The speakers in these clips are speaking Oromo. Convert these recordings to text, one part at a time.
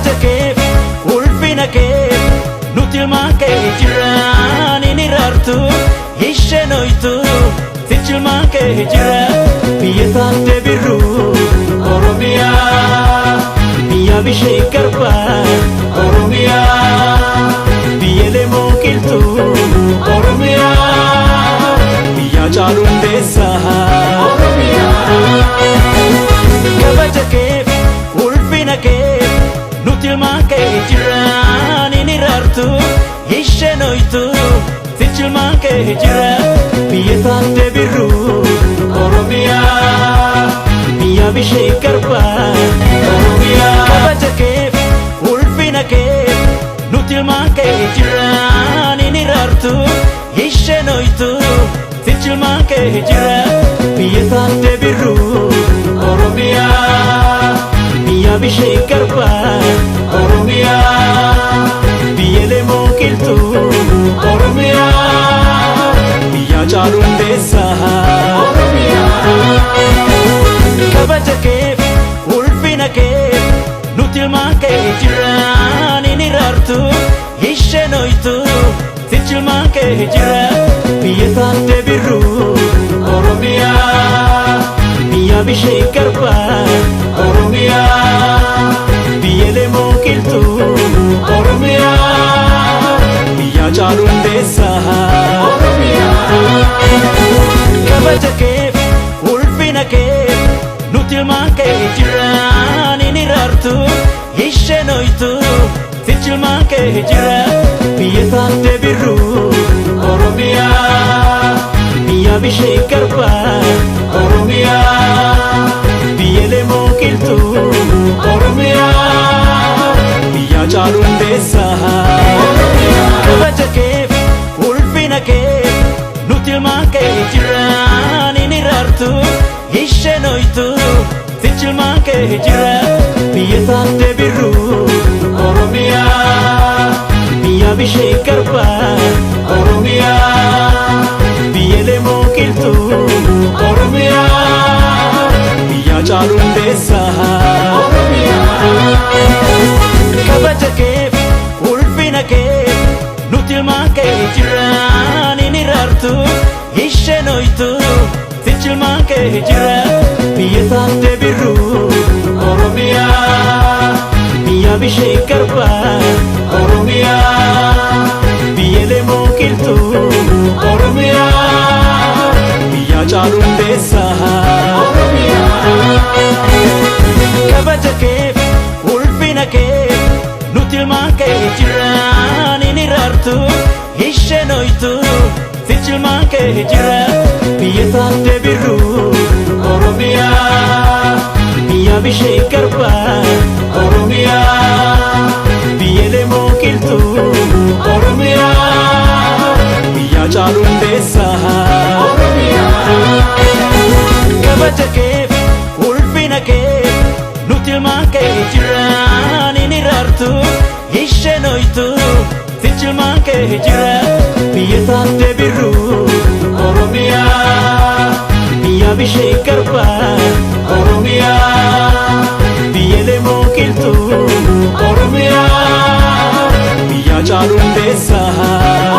Kabaja keef ulfina keef nuti ilmaan kee jiraan hin iraartu isheen hoytu sichi ilmaan kee jira. Biyya taatee birruu Oromiyaa, biyya bishee garbaa Oromiyaa, biyya leemoo qilxuu Oromiyaa, biyya caaluu hundeessaa Oromiyaa. Kabaja keef ulfina keef nuti ilmaan kee jiraan hin iraartu isheen hoytu sichi ilmaan kee jira. Biyya taatee birruu Oromiyaa, biyya bishee garbaa Oromiyaa. Kabaja keef ulfina keef nuti ilmaan kee jiraan hin iraartu isheen hoytu sichi ilmaan kee jira. Biyya taatee birruu Oromiyaa, biyya bishee garbaa Oromiyaa, biyya leemoo qilxuu Oromiyaa, biyya caaluu hundeessaa Oromiyaa. Kabaja keef ulfina keef nuti ilmaan kee jiraan hin iraartu isheen hoytu sichi ilmaan kee jira. Biyya taatee birruu Oromiyaa, biyya bishee garbaa Oromiyaa, biyya leemoo qilxuu Oromiyaa, biyya caaluu hundeessaa Oromiyaa. Kabaja keef ulfina keef nuti ilmaan kee jiraan hin iraartu isheen hoytu sichi ilmaan kee jira. Biyya taatee birruu Oromiyaa, biyya bishee garbaa Oromiyaa, biyya leemoo qilxuu Oromiyaa, biyya caaluu hundeessaa Oromiyaa. Kabaja keef ulfina keef nuti ilmaan kee jiraan hin iraartu isheen hoytu sichi ilmaan kee jira. Biyya taatee birruu Oromiyaa, biyya bishee garbaa Oromiyaa, biyya leemoo qilxuu Oromiyaa, biyya caaluu hundeessaa Oromiyaa. Kabaja keef ulfina keef nuti ilmaan kee jiraan hin iraartu isheen hoytu sichi ilmaan kee jira. Biyya taatee birruu Oromiyaa, biyya bishee garbaa Oromiyaa, biyya leemoo qilxuu Oromiyaa, biyya caaluu hundeessaa Oromiyaa. Kabaja keef ulfina keef nuti ilmaan kee jiraan hin iraartu isheen hoytu sichi ilmaan kee jira. Biyya taatee birruu Oromiyaa, biyya bishee garbaa Oromiyaa, biyya leemoo qilxuu Oromiyaa, biyya caaluu hundeessaa Oromiyaa. Kabaja keef ulfina keef nuti ilmaan kee jiraan hin iraartu isheen hoytu sichi ilmaan kee jira. Biyya taatee birruu Oromiyaa, biyya bishee garbaa Oromiyaa, biyya leemoo qilxuu Oromiyaa, biyya caaluu hundeessaa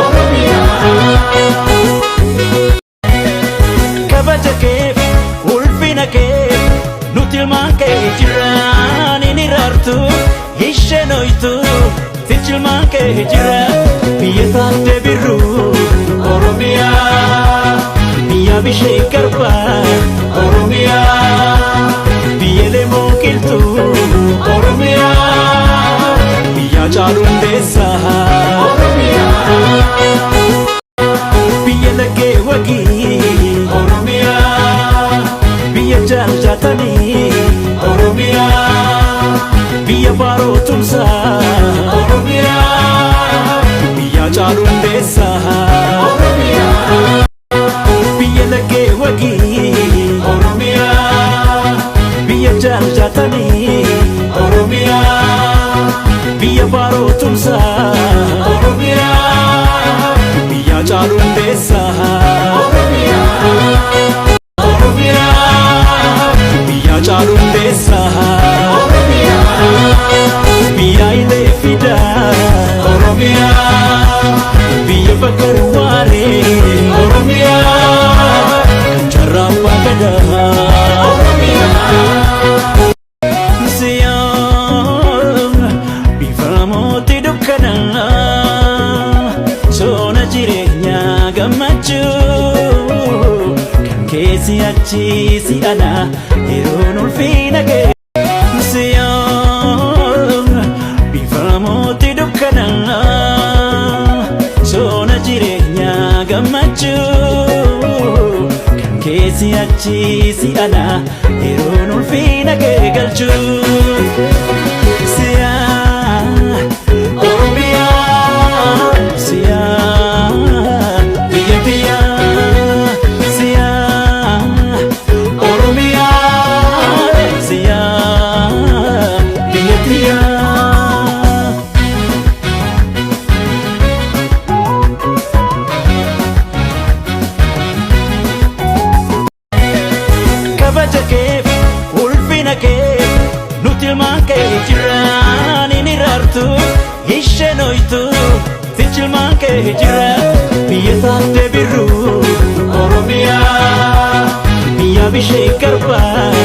Oromiyaa. Kabaja keef ulfina keef nuti ilmaan kee jiraan hin iraartu isheen hoytu sichi ilmaan kee jira. Biyya taatee birruu Oromiyaa, biyya bishee garbaa Oromiyaa, biyya leemoo qilxuu Oromiyaa, biyya caaluu hundeessaa Oromiyaa. Biyya laggee wagii Oromiyaa, biyya jaaljaatanii Oromiyaa, biyya baaroo tumsaa Oromiyaa. jireenyaa gammachuu kan keessi achi si ana yeroon ulfina kee siyaa bifa mootii dukkanaa soona jireenyaa gammachuu kan keessi achi si ana yeroon ulfina kee galchuu siyaa Oromiyaa siyaa biyya biyyaa siyaa Oromiyaa siyaa biyya biyyaa. Kabaja keef ulfina keef nuti ilmaan kee jiraan hin iraartu isheen hoytu sichi ilmaan kee jira biyya taattee birru Oromiyaa biyya bishee garbaa.